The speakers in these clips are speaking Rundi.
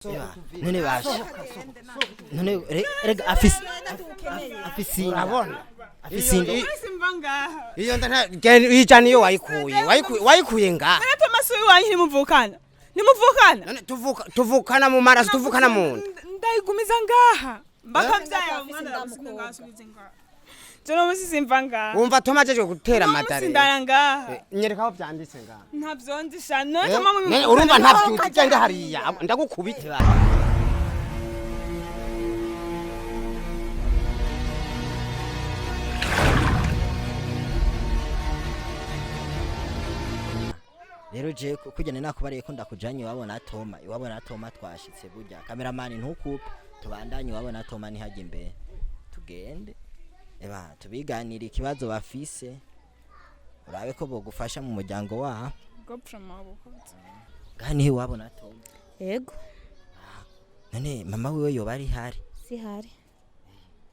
None basha, none rega afise inda. Urabona? Afise inda. Simva ngaha. Iyo nda ijana iyo wayikuye, wayikuye ngaha. None Thomas wiwanyu ntimuvukana? Ntimuvukana? None tuvukana mu maraso, tuvukana mu nda. Ndayigumiza ngaha mbaka mvyaye umwana, ndamusiga ngaha, nsubize ngaha. Je no musi simva ngaha. Wumva Toma ajejwe gutera No musi amadare. ndara ngaha. Nyereka aho vyanditse ngaha. Ntavyo nzi sha. None Toma None urumva ntavyuzi, genda hariya ndagukubita. Rero je kugenda nakubariye ko ndakujanye iwabo na Toma. Iwabo na Toma twashitse burya. Cameraman, ntukupe, tubandanye iwabo na Toma, ntihajya imbere. Tugende eba tubiganire ikibazo bafise, urabe ko bogufasha mu muryango wabo. Gopfra maboko. Ngaha niho iwabo na Toma? Yego. None mama wiwe yoba ari hari? Sihari.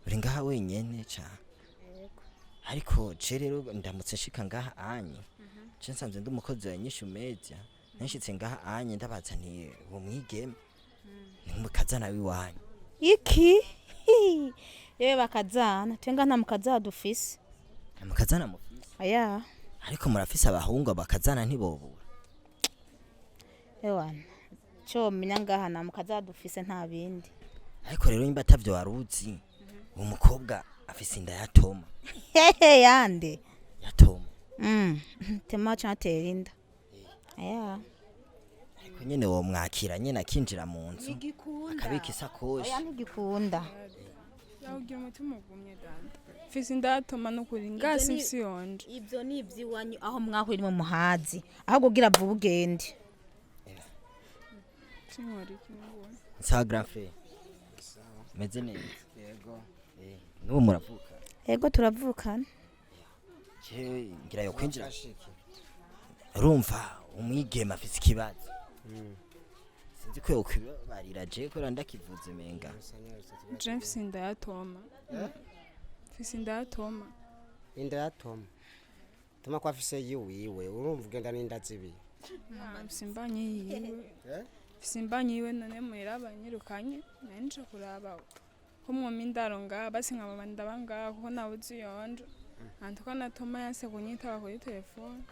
Uri ngaha wenyene ca? Ariko je rero ndamutse nshika ngaha anye, je nsanzwe ndi umukozi wa Nyishu Media, nashitse ngaha anye ndabazaniye uwo mwigeme, ni mukazana w'iwanyu. Iki? Yewe bakazana, twenga nta mukazana dufise. Mukazana mufise? Aya. Ariko murafise abahungu, bakazana ntibobura. Ewana. Cyo menya ngaha nta mukazana dufise, nta bindi. Ariko rero nimba atavyo waruzi, uwo mukobwa afise inda ya Toma. Hehe, yande? Ya Toma. Tema cyatera inda. Aya. Ariko nyene womwakira nyene akinjira mu nzu, Igikunda. akabika isakoshi. Oya, ntigikunda. Yawugira umutima ugumye danda. Mfise inda ya Toma nukuri ngaha simfise yonje. Ibyo ni iby'iwanyu aho mwahurira mu muhazi. Ahubwo gira vuba ugende. Sinkora iki n'ubundi. Sawa grand frère, meze neza? Yego. N'ubu muravuka? Yego, turavukana. Je ngira yo kwinjira, urumva umwigeme afise ikibazo, sinzi ko yokwibarira, je kubera ndakivuze menga. Je mfise inda ya Toma. Mfise inda ya Toma. Inda ya Toma? Toma ko afise yiwiwe, urumva ugenda n'inda zibiri. Mfise imbanyi yiwe. Mfise imbanyi yiwe, none muhira banyirukanye, nari nje kuraba ko mwoma indaro ngaha, basi nkaba ndaba ngaha kuko nabuze iyonje. Antuka na Toma yanse kunyitaba kuri telefone.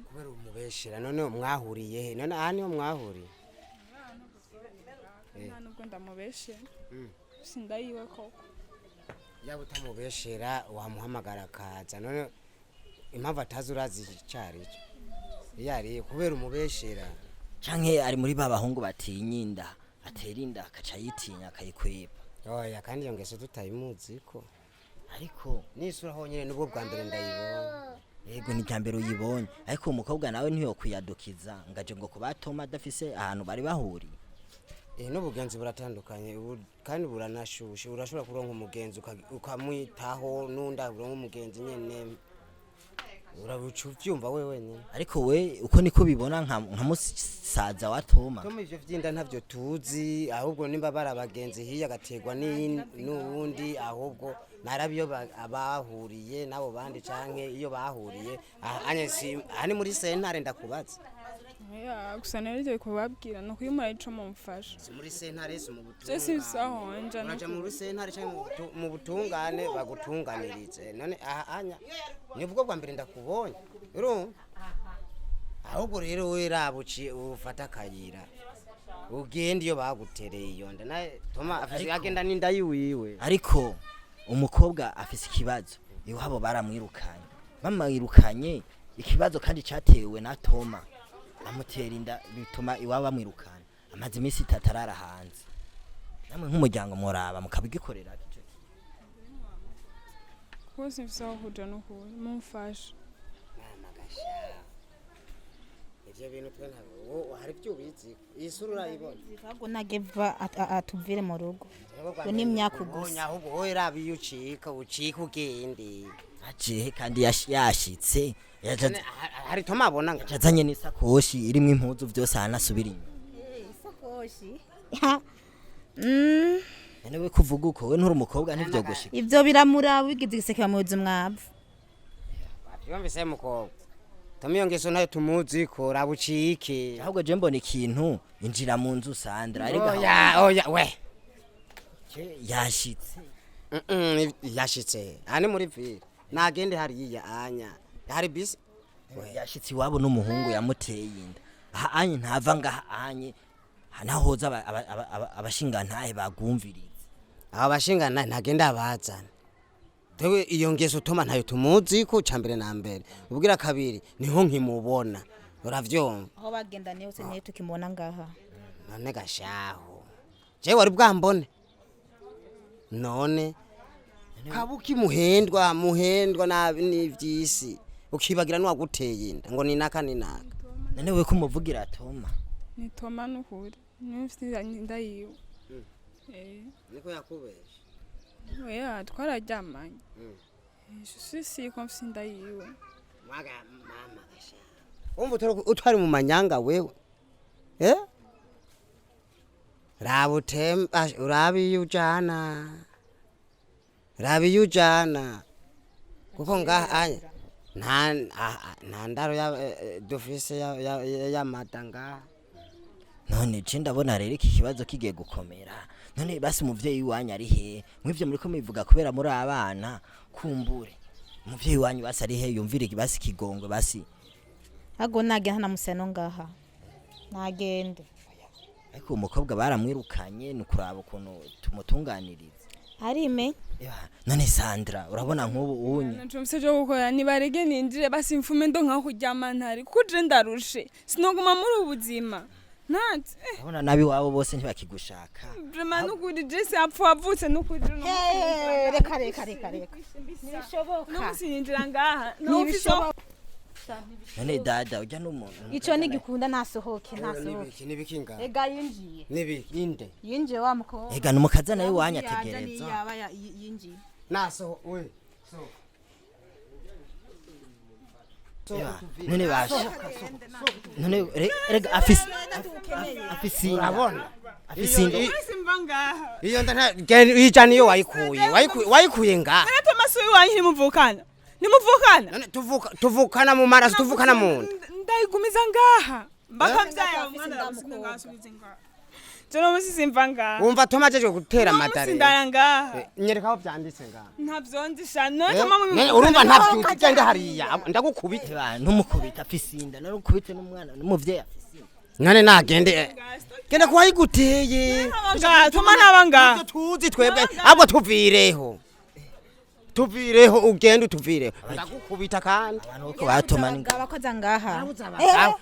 Kubera umubeshera. None mwahuriye he? None aha niho mwahuriye? Nta nubwo ndamubeshera. Mfise inda yiwe koko. Yaba utamubeshera wamuhamagara akaza. None impamvu atazi urazi icarico iyo ariye kubera umubeshera. Canke ari muri ba bahungu batinya inda, atera inda akaca yitinya akayikweba. Oya, kandi iyo ngeso tutayimuziko. Ariko n'isura honyine nubwo bwa mbere ndayibonye. Yego, ni irya mbere uyibonye, ariko uwo mukobwa nawe ntiyokwiyadukiza ngo aje ngo kuba Toma adafise ahantu bari bahuriye. N'ubugenzi buratandukanye kandi buranashushe. Urashobora kuronka umugenzi ukamwitaho, n'undi aronka umugenzi nyene, urabuca uvyumva we wenyene. Ariko we uko niko ubibona nka musaza wa Toma? Toma ivyo vy'inda ntavyo tuzi, ahubwo nimba bari abagenzi hiya agaterwa n'uwundi, ahubwo narabe iyo abahuriye n'abo bandi canke iyo bahuriye. Anye aha ni muri sentare ndakubaza. Oya, gusa nari ngiye kubabwira ni ukuri murabe ico mumfasha. Si muri sentare, si mu Je simfise butungane. aho nja. Uraja muri sentare canke mu butungane bagutunganirize. None aha anya nibwo bwa mbere ndakubonye, urumva? Ahubwo rero we raba uci ufata akayira ugenda iyo bagutereye iyo nda. Naye Toma afise agenda n'inda yiwiwe. Ariko umukobwa afise ikibazo, iwabo baramwirukanye, bamwirukanye ikibazo kandi cyatewe na Toma amutera inda, bituma iwabo bamwirukana, amaze iminsi 3 arara hanze. Namwe nk'umuryango muraba mukabigikorera ico kintu. Kuko simfise aho kuja nukuri mumfasha. Mama gasha, ivyo bintu twe ntabwo hari ibyo ubizi, iyi sura urayibona? Ahubwo nageva atuvire mu rugo. Ngo ni imyaku gusa. Ahubwo wowe raba iyo ucika, ucika ugende. Ajehe kandi yashitse None hari Toma abona nga yazanye n'isakoshi irimwo impuzu vyose, ahanasubira inyuma. Isakoshi. None we kuvuga uko, we nturi umukobwa, ntivyogushika? Ibyo biramuraba, wigize igiseke bamubuza umwavu. Wavyumvise mukobwa? Toma iyo ngeso ntayo tumuzi ko rabucike. Ahubwo je mbona ikintu, injira mu nzu, Sandra, ariko Oya, oya we. Yashitse. Yashitse ani muri ville, nagende hariya anya hari bisi. Yashitse iwabo n'umuhungu yamuteye inda. Aha anye ntava ngaha anye nahoza abashingantahe bagumviriza. Aba bashingana ntagenda abazana. Tewe iyo ngeso Toma ntayo tumuzi ko, ca mbere na mbere, ubwira kabiri niho nkimubona, uravyumva? Aho bagendaniye hose niyo tukimubona ngaha. None gashaho jewe wari bwambone? None kabuki muhendwa, muhendwa nabi n'ivyisi, ukibagira n'uwaguteye inda ngo ni naka ni naka. None we kumuvugira Toma? Ni Toma n'ukuri, niwe mfise inda yiwe. Eh. Niko yakubesha? Oya, twararyamanye. Je suis ko mfise inda yiwe. Mwaga mama gashaho, wumva utwari mu manyanga wewe, eh? Raba utemba, uraba iyo ujana, raba iyo ujana, kuko ngaha anya nta ndaro dufise y'amata ngaha. None je ndabona rero iki kibazo kigiye gukomera. None basi umuvyeyi wanyu ari he? Mwivyo muriko mubivuga kubera muri abana. Kumbure umuvyeyi wanyu basi ari he, yumvire basi ikigongwe basi? Ahubwo nagenda ntamuseno ngaha, nagende. Ariko uwo mukobwa baramwirukanye, ni ukuraba ukuntu tumutunganiriza. Arime. Eba, none Sandra, urabona nk'ubu unye Ntaco mfise co gukora, nibarege ninjire basi mfume ndonka aho kuryama ntari, kuko je ndarushe, sinoguma muri ubu buzima ntazi. Urabona nabi wabo bose ntibakigushaka. Vraiment n'ukuri je sapfa wavutse n'ukuri. Reka, reka, reka, reka, ntibishoboka. N'umusi ninjira ngaha. Ntibishoboka. None dada, ujya n'umuntu Ico nigikunda, nasohoke, nasohoke. Nibiki, nibiki ngaha? Ega yinjiye. Nibiki inde? Yinjiye wa mukobwa. Ega numukazana w'iwanyu ategereza. Yaba yinjiye. Nasoho we. Eba, none basha, none rega afise inda. Urabona? Afise inda. Simva ngaha. Iyo nda ijana iyo wayikuye, wayikuye ngaha? None Toma si uwiwanyu? Ntimuvukana, ntimuvukana. None tuvukana mu maraso, tuvukana mu nda? Ndayigumiza ngaha mbakavyaye umwana, Afise arasubiza ngaha. Je no musi simva ngaha. Wumva Toma ajejwe gutera No musi amadare. ndara ngaha. Nyereka aho vyanditse ngaha. Ntavyo nzi sha. None Toma None urumva ntavyuzi, genda hariya ndagukubita. Eba, ntumukubita, afise inda. None ukubite n'umwana n'umuvyeyi afise inda. None nagende, genda kuwayiguteye. Ngaha Toma ntaba ngaha. Ivyo tuzi twebwe, ahubwo tuvireho, tuvireho, ugende utuvireho, ndagukubita kandi. Abantu uko batoma ni Abakoza ngaha.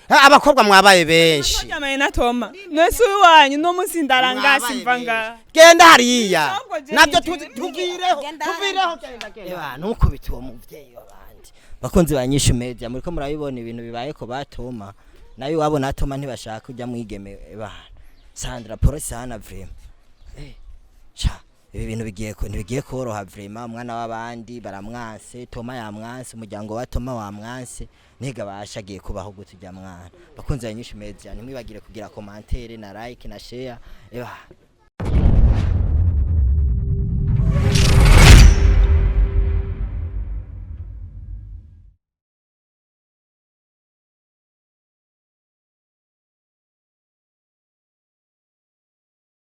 Abakobwa mwabaye benshi. Twaryamanye na Toma, none si uwiwanyu? No musi ndara ngaha, simva ngaha. Genda hariya. Ntabwo je Nabyo ninjiye. tuzi, tuvireho. Genda. Tuvireho, genda, genda. Eba, ntukubite uwo muvyeyi w'abandi. Bakunzi ba Nyishu Media, muriko murabibona ibintu bibaye ko batoma nayo iwabo na Toma ntibashaka ujya mwigeme. Eba Sandra, pole sana vraiment. Cha ibi bintu bigiye ko ntibigiye koroha vraiment. Umwana w'abandi baramwanse, Toma yamwanse, umuryango wa Toma wamwanse, niga bashagiye kubaho gute ujya mwana? Bakunzi ba Nyishu Media, ntimwibagire kugira commentaire na like na share. Eba.